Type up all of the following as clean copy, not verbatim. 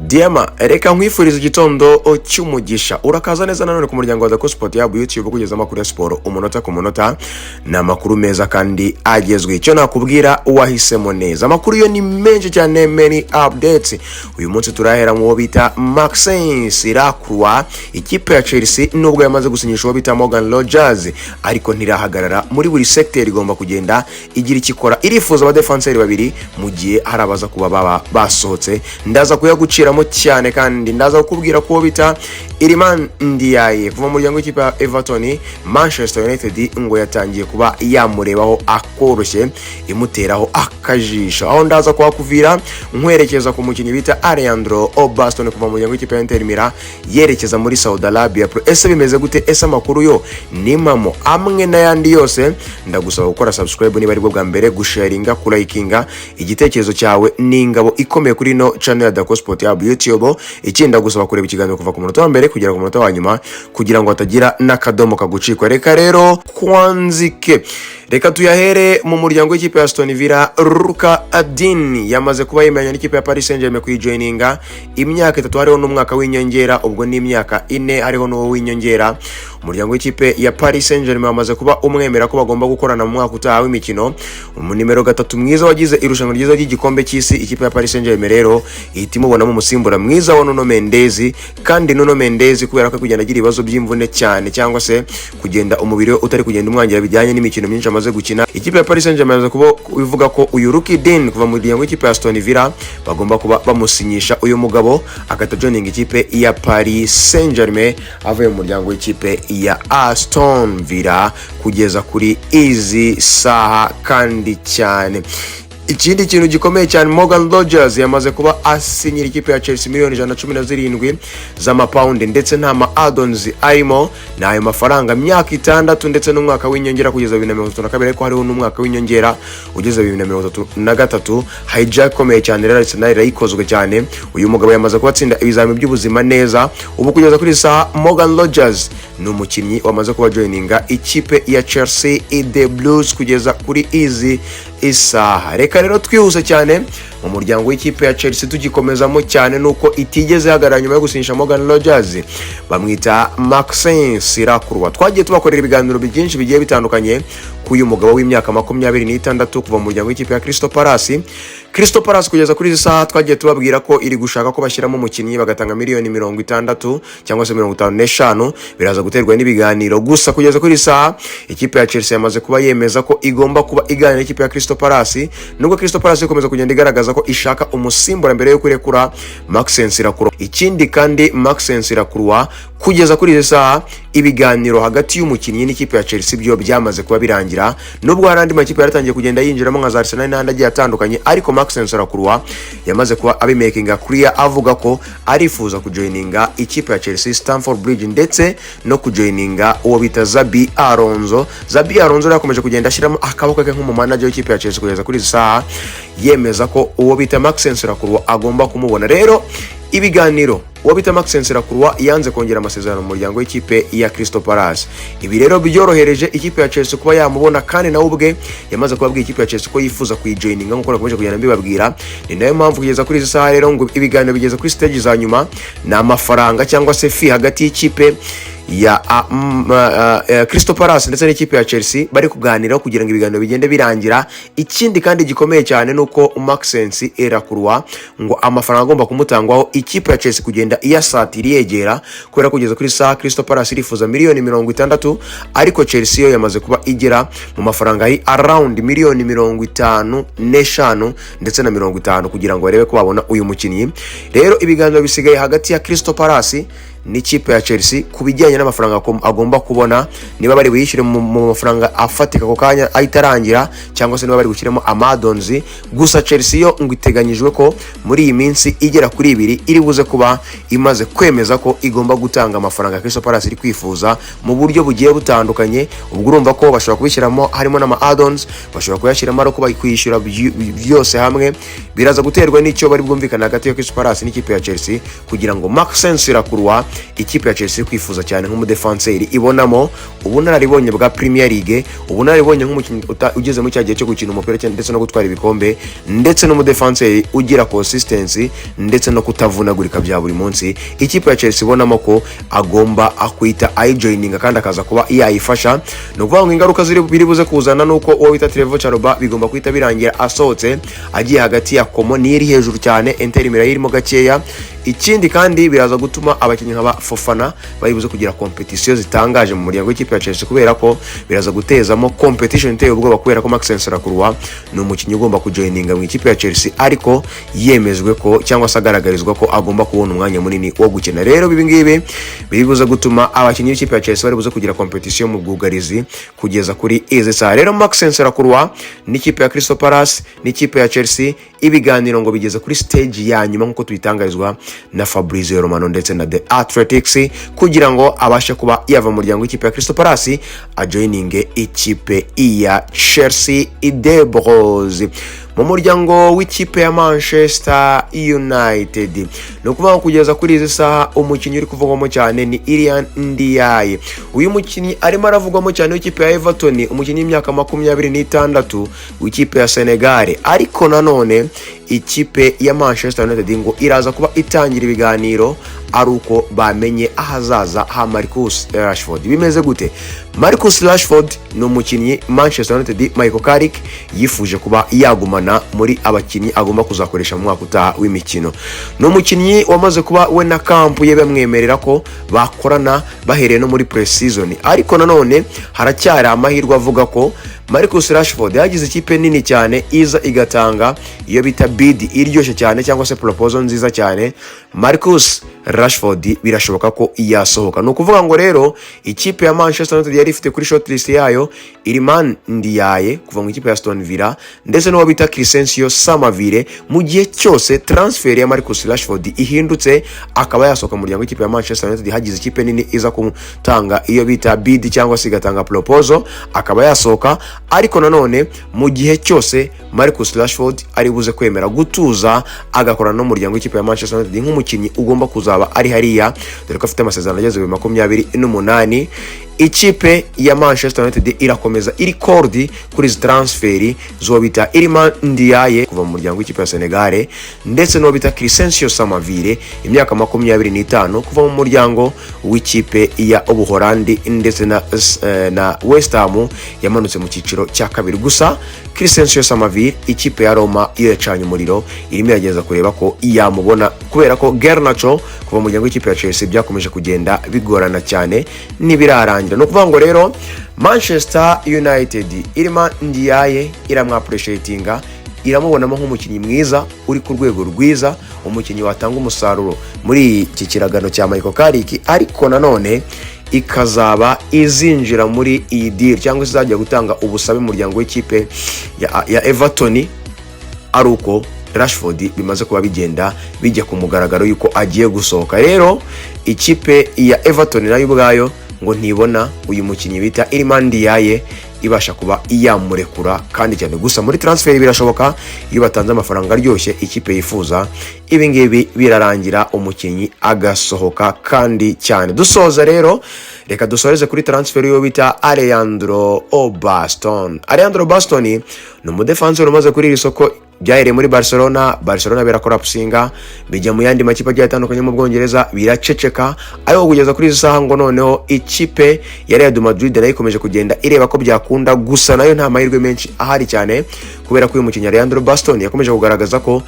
Diema, reka nkwifuriza igitondo cy'umugisha. Urakaza neza nanone ku muryango wa Dako Sport yaba YouTube, kugeza amakuru ya siporo umunota ku munota. Ni amakuru meza kandi agezwe. Icyo nakubwira, wahisemo neza. Amakuru yo ni menshi cyane, many updates. Uyu munsi turahera mu wo bita Maxence Lacroix. Ikipe ya Chelsea, nubwo yamaze gusinyisha uwo bita Morgan Rogers, ariko ntirahagarara. Muri buri secteur igomba kugenda igira icyo ikora. Irifuza abadefanseri babiri mu gihe hari abaza kuba baba basohotse. Ndaza kuyaguciramo cyane, kandi ndaza kukubwira ko uwo bita Iliman Ndiaye kuva mu muryango w'ikipe ya Everton, Manchester United ngo yatangiye kuba yamurebaho akoroshye, imuteraho akajisho. Aho ndaza kuhakuvira nkwerekeza ku mukinnyi bita Alejandro Bastoni kuva mu muryango w'ikipe ya Inter Milan, yerekeza muri Saudi Arabia Pro. Ese bimeze gute? Ese amakuru yo ni impamo amwe n'ayandi yose? Ndagusaba gukora subscribe niba aribwo bwa mbere, gusharinga, kurayikinga. Igitekerezo cyawe ni ingabo ikomeye kuri ino channel ya Dako Sport ya YouTube. Ikindi, ndagusaba kureba ikiganiro kuva ku munota wa mbere kugera ku munota wa nyuma kugira ngo hatagira n'akadomo kagucikwa. Reka rero kwanzike, reka tuyahere mu muryango w'ikipe ya Aston Villa. Lucas Digne yamaze kuba yemeranya n'ikipe ya Paris Saint-Germain kuyijoininga imyaka 3, hariho n'umwaka w'inyongera. Ubwo ni imyaka 4, hariho n'uwo w'inyongera. Umuryango w'ikipe ya Paris Saint-Germain wamaze kuba umwemera ko bagomba gukorana mu mwaka utaha w'imikino. Umunimero 3 mwiza wagize irushanwa ryiza ry'igikombe cy'isi, ikipe ya Paris Saint-Germain rero ihita imubonamo umusimbura mwiza wa Nuno Mendes. Kandi Nuno Mendes, kubera ko kugenda agira ibibazo by'imvune cyane, cyangwa se kugenda umubiri we utari kugenda umwangira bijyanye n'imikino myinshi amaze gukina, ikipe ya Paris Saint-Germain yamaze kuba ivuga ko uyu Lucas Digne kuva mu muryango w'ikipe ya Aston Villa bagomba kuba bamusinyisha, uyu mugabo agahita joining ikipe ya Paris Saint-Germain avuye mu muryango w'ikipe ya Aston Villa kugeza kuri izi saha. Kandi cyane, ikindi kintu gikomeye cyane, Morgan Rogers yamaze kuba asinyira ikipe ya Chelsea miliyoni 117 z'amapawundi, ndetse nta ma add-ons arimo. Ni ayo mafaranga, myaka 6 ndetse n'umwaka w'inyongera kugeza 2032, ariko hariho n'umwaka w'inyongera ugeze 2033. Hijack ikomeye cyane rero, Arsenal irayikozwe cyane. Uyu mugabo yamaze kuba atsinda ibizami by'ubuzima neza. Ubu kugeza kuri iyi saha, Morgan Rogers ni umukinnyi wamaze kuba joininga ikipe ya Chelsea, The Blues, kugeza kuri izi isaha. Reka rero twihuse cyane mu muryango w'ikipe ya Chelsea, tugikomezamo cyane nuko itigeze ihagarara nyuma yo gusinyisha Morgan Rogers. Bamwita Maxence Lacroix. Twagiye tubakorera ibiganiro byinshi bigiye bitandukanye k'uyu mugabo w'imyaka 26 kuva mu muryango w'ikipe ya Crystal Palace. Crystal Palace kugeza kuri izi saha twagiye tubabwira ko iri gushaka ko bashyiramo umukinnyi, bagatanga miliyoni 60 cyangwa se 55, biraza guterwa n'ibiganiro. Gusa kugeza kuri iyi saha, ikipe ya Chelsea yamaze kuba yemeza ko igomba kuba iganira n'ikipe ya Crystal Palace, nubwo Crystal Palace ikomeza kugenda igaragaza ko ishaka umusimbura mbere yo kurekura Maxence Lacroix. Ikindi kandi, Maxence Lacroix, kugeza kuri izi saha ibiganiro hagati y'umukinnyi n'ikipe ya Chelsea byo byamaze kuba birangira, nubwo hari andi makipe yaratangiye kugenda yinjiramo nka za Arsenal n'andi agiye atandukanye. Ariko Maxence Lacroix yamaze kuba abimakinga clear, avuga ko arifuza kujoininga ikipe ya Chelsea Stamford Bridge, ndetse no kujoininga uwo bita Xabi Alonso. Xabi Alonso rero yakomeje kugenda ashyiramo akaboko ke nk'umumanager w'ikipe ya Chelsea kugeza kuri izi saha, yemeza ko uwo bita Maxence Lacroix agomba kumubona. Rero ibiganiro, uwo bita Maxence Lacroix yanze kongera amasezerano mu muryango w'ikipe ya Crystal Palace. Ibi rero byorohereje ikipe ya Chelsea kuba yamubona, kandi nawe ubwe yamaze kubabwira ikipe ya Chelsea ko yifuza kuyijoininga, nk'uko nakomeje kugenda mbibabwira. Ni nayo mpamvu kugeza kuri izi saha rero ngo ibiganiro bigeze kuri stage za nyuma. Ni amafaranga cyangwa se fee hagati y'ikipe ya Crystal Palace ndetse n'ikipe ya Chelsea bari kuganiraho kugira ngo ibiganiro bigende birangira. Ikindi kandi gikomeye cyane ni uko Maxence Lacroix ngo amafaranga agomba kumutangwaho, ikipe ya Chelsea kugenda iyasatira, iyegera, kubera kugeza kuri saha Crystal Palace irifuza miliyoni 60, ariko Chelsea yo yamaze kuba igera mu mafaranga ari around miliyoni 55 ndetse na 50 kugira ngo barebe ko babona uyu mukinnyi. Rero ibiganiro bisigaye hagati ya Crystal Palace n'ikipe ya Chelsea ku bijyanye n'amafaranga agomba kubona, niba bari buyishyure mu mafaranga afatika ako kanya ahita arangira, cyangwa se niba bari gushyiramo ama add-ons. Gusa Chelsea yo ngo iteganyijwe ko muri iyi minsi igera kuri 2 iri buze kuba imaze kwemeza ko igomba gutanga amafaranga Crystal Palace iri kwifuza mu buryo bugiye butandukanye. Ubwo urumva ko bashobora kubishyiramo harimo n'ama add-ons, bashobora kuyashyiramo ari uko bari kwishyura byose hamwe. Biraza guterwa n'icyo bari bwumvikane hagati ya Crystal Palace n'ikipe ya Chelsea kugira ngo Maxence Lacroix ikipe ya Chelsea kwifuza cyane nk'umudefanseri, ibonamo ubunararibonye bwa Premier League, ubunararibonye nk'umukinnyi ugeze muri cya gihe cyo gukina umupira cyane ndetse no gutwara ibikombe, ndetse n'umudefanseri ugira consistency ndetse no kutavunagurika bya buri munsi. Ikipe ya Chelsea ibonamo ko agomba akwita ayijoininga kandi akaza kuba yayifasha. Ni ukuvuga ngo ingaruka ziri biri buze kuzana nuko uwo bita Trevoh Chalobah bigomba guhita birangira asohotse agiye hagati ya Como, niyo iri hejuru cyane, Inter Milan irimo gakeya. Ikindi kandi, biraza gutuma abakinnyi nka ba Fofana bari buze kugira competition zitangaje mu muryango w'ikipe ya Chelsea, kubera ko biraza gutezamo competition iteye ubwoba, kubera ko Maxence Lacroix ni umukinnyi ugomba kujoininga mu ikipe ya Chelsea, ariko yemejwe ko cyangwa se agaragarizwa ko agomba kubona umwanya munini wo gukina. Rero ibi ngibi biri buze gutuma abakinnyi b'ikipe ya Chelsea bari buze kugira competition mu bwugarizi kugeza kuri izi saha. Rero Maxence Lacroix n'ikipe ya Crystal Palace n'ikipe ya Chelsea, ibiganiro ngo bigeze kuri stage ya nyuma, nk'uko tubitangarizwa na Fabrizio Romano ndetse na The Athletics, kugira ngo abashe kuba yava mu muryango w'ikipe ya Crystal Palace ajoininge ikipe ya Chelsea The Blues. Mu muryango w'ikipe ya Manchester United, ni ukuvuga ngo kugeza kuri izi saha umukinnyi uri kuvugwamo cyane ni Iliman Ndiaye. Uyu mukinnyi arimo aravugwamo cyane w'ikipe ya Everton, umukinnyi w'imyaka 26 w'ikipe ya Senegal. Ariko nanone ikipe ya Manchester United ngo iraza kuba itangira ibiganiro ari uko bamenye ahazaza ha Marcus Rashford bimeze gute. Marcus Rashford ni umukinnyi Manchester United, Michael Carrick yifuje kuba yagumana muri abakinnyi agomba kuzakoresha mu mwaka utaha w'imikino. Ni umukinnyi wamaze kuba we na camp ye bamwemerera ko bakorana bahereye no muri pre-season. Ariko nanone haracyari amahirwe avuga ko Marcus Rashford yagize ikipe nini cyane iza igatanga iyo bita bid iryoshye cyane cyangwa se proposal nziza cyane, Marcus Rashford birashoboka ko yasohoka. Ni ukuvuga ngo rero ikipe ya Manchester United yari ifite kuri shortlist yayo Iliman Ndiaye kuva mu ikipe ya Aston Villa ndetse n'uwo bita Crysencio Summerville. Mu gihe cyose transfer ya Marcus Rashford ihindutse akaba yasohoka mu muryango w'ikipe ya Manchester United, hagize ikipe nini iza gutanga iyo bita bid cyangwa se igatanga proposal, akaba yasohoka. Ariko nanone mu gihe cyose Marcus Rashford ari buze kwemera gutuza agakorana n'umuryango w'ikipe ya Manchester United nk'umukinnyi ugomba kuzaba ari hariya, dore ko afite amasezerano ageze 2028, ikipe ya Manchester United irakomeza iri cold kuri izi transfer z'uwo bita Iliman Ndiaye kuva mu muryango w'ikipe ya Senegal ndetse n'uwo bita Crysencio Summerville, imyaka 25, kuva mu muryango w'ikipe ya Ubuholandi ndetse na West Ham yamanutse mu cyiciro cya kabiri. Gusa Crysencio Summerville, ikipe ya Roma iyo yacanye umuriro, irimo irageza kureba ko yamubona, kubera ko Garnacho kuva mu muryango w'ikipe ya Chelsea byakomeje kugenda bigorana cyane, ntibirarangira. Ni ukuvuga ngo rero Manchester United Iliman Ndiaye iramwappreciatinga, iramubonamo nk'umukinnyi mwiza uri ku rwego rwiza, umukinnyi watanga umusaruro muri iki kiragano cya Michael Carrick. Ariko nanone ikazaba izinjira muri iyi deal cyangwa se izajya gutanga ubusabe mu muryango w'ikipe ya Everton ari uko Rashford bimaze kuba bigenda bijya ku mugaragaro yuko agiye gusohoka. Rero ikipe ya Everton nayo ubwayo ngo ntibona uyu mukinnyi bita Iliman Ndiaye ibasha kuba yamurekura kandi cyane. Gusa muri transfer birashoboka, iyo batanze amafaranga aryoshye ikipe yifuza, ibi ngibi birarangira umukinnyi agasohoka kandi cyane. Dusoza rero, reka dusoreze kuri transfer yo bita Alejandro Bastoni. Alejandro Bastoni ni umudefanseri umaze kuri iri soko. Byahereye muri Barcelona, Barcelona biracollapsinga, bijya mu yandi makipe agiye atandukanye mu Bwongereza, biraceceka. Ariko kugeza kuri izi saha ngo noneho ikipe ya Real Madrid nayo ikomeje kugenda ireba ko byakunda. Gusa nayo nta mahirwe menshi ahari cyane, kubera ko uyu mukinnyi Alejandro Bastoni yakomeje kugaragaza ko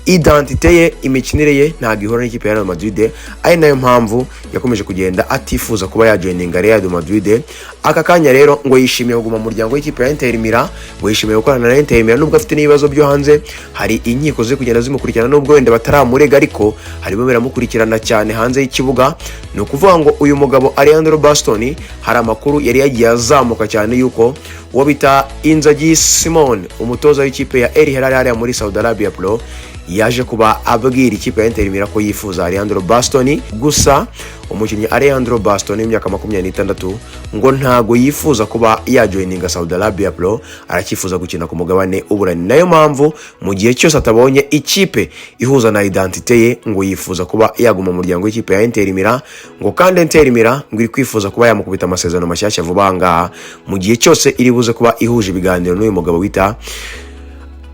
identité ye, imikinire ye ntabwo ihura n'ikipe ya Real Madrid, ari nayo mpamvu yakomeje kugenda atifuza kuba yajoininga Real Madrid aka kanya. Rero ngo yishimiye kuguma mu muryango w'ikipe ya Inter Milan, ngo yishimiye gukorana na Inter Milan nubwo afite n'ibibazo byo hanze. Hari inkiko ziri kugenda zimukurikirana, nubwo wenda bataramurega, ariko harimo biramukurikirana cyane hanze y'ikibuga. Ni ukuvuga ngo uyu mugabo Alejandro Bastoni, hari amakuru yari yagiye azamuka cyane yuko uwo bita Inzaghi Simone, umutoza w'ikipe ya El Hilal hariya muri Saudi Arabia Pro Yaje kuba abwira ikipe ya Inter Milan ko yifuza Alejandro Bastoni. Gusa umukinnyi Alejandro Bastoni w'imyaka 26 ngo ntago yifuza kuba yajoininga Saudi Arabia Pro, aracyifuza gukina ku mugabane w'Uburayi. Nayo mpamvu mu gihe cyose atabonye ikipe ihuza na identité ye, ngo yifuza kuba yaguma mu muryango w'ikipe ya Inter Milan. Ngo kandi Inter Milan ngo iri kwifuza kuba yamukubita amasezerano mashyashya vuba aha ngaha, mu gihe cyose iri buze kuba ihuje ibiganiro n'uyu mugabo wita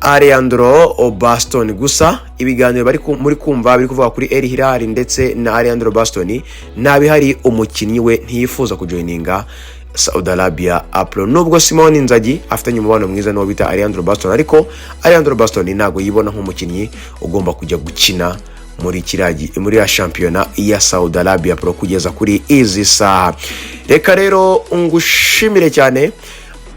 Alejandro Bastoni. Gusa ibiganiro bari muri kumva biri kuvuga kuri El Hilal ndetse na Alejandro Bastoni ntabihari. Umukinnyi we ntiyifuza kujoininga Saudi Arabia Pro, nubwo Simone Inzaghi afitanye umubano mwiza n'uwo bita Alejandro Bastoni, ariko Alejandro Bastoni ntabwo yibona nk'umukinnyi ugomba kujya gukina muri kiriya muri ya shampiyona ya Saudi Arabia Pro kugeza kuri izi saha. Reka rero ngushimire cyane.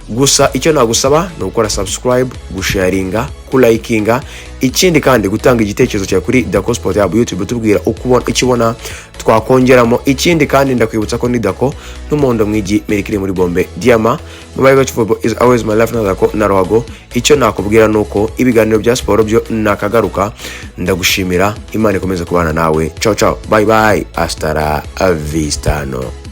Gusa icyo nagusaba ni ugukora subscribe, gusharinga, kulikinga, ikindi kandi gutanga igitekerezo cyawe kuri Dako Sport Hub YouTube, tubwira uko ubona, icyo ubona twakongeramo. Ikindi kandi ndakwibutsa ko ni Dako n'umuhondo mwigi merikiri muri bombe diama mobile. Football is always my life na Dako na Ruhago. Icyo nakubwira ni uko ibiganiro bya siporo byo nakagaruka. Ndagushimira, Imana ikomeze kubana nawe. Ciao ciao, bye bye, hasta la vista. No.